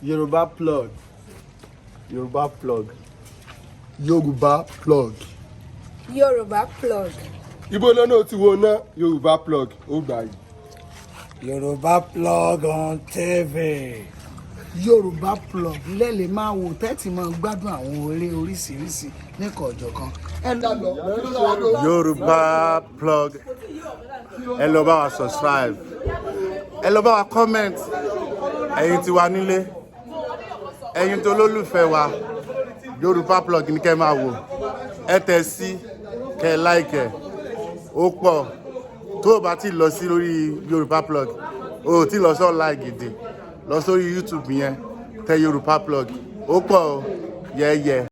Yorùbá Plug. Yorùbá Plug. Yorùbá Plug. Yorùbá Plug. Ibo lọ́nà tí wo ná Yorùbá Plug ó gbà yìí. Yorùbá Plug on TV. Yorùbá Plug lẹ́lẹ̀ máa wò tẹ́tì máa gbádùn àwọn eré oríṣiríṣi níkọ̀ọ̀jọ̀kan. Ẹ lọ. Yorùbá Plug, ẹ lọ bá wa subscribe, ẹ lọ bá wa comment. Ẹ̀yin tí wà nílé, ẹ̀yin tó lólùfẹ́ wa, Yorùbá Plug ní kẹ́ máa wò. Ẹ tẹ̀ sí kẹ́ ẹ like ẹ̀, ó pọ̀. Tó o bá ti lọ sí lórí Yorùbá Plug, o ò tí lọ sí online gidi. Lọ sórí YouTube yẹn, tẹ Yorùbá Plug, ó pọ̀ o, yẹ́yẹ́.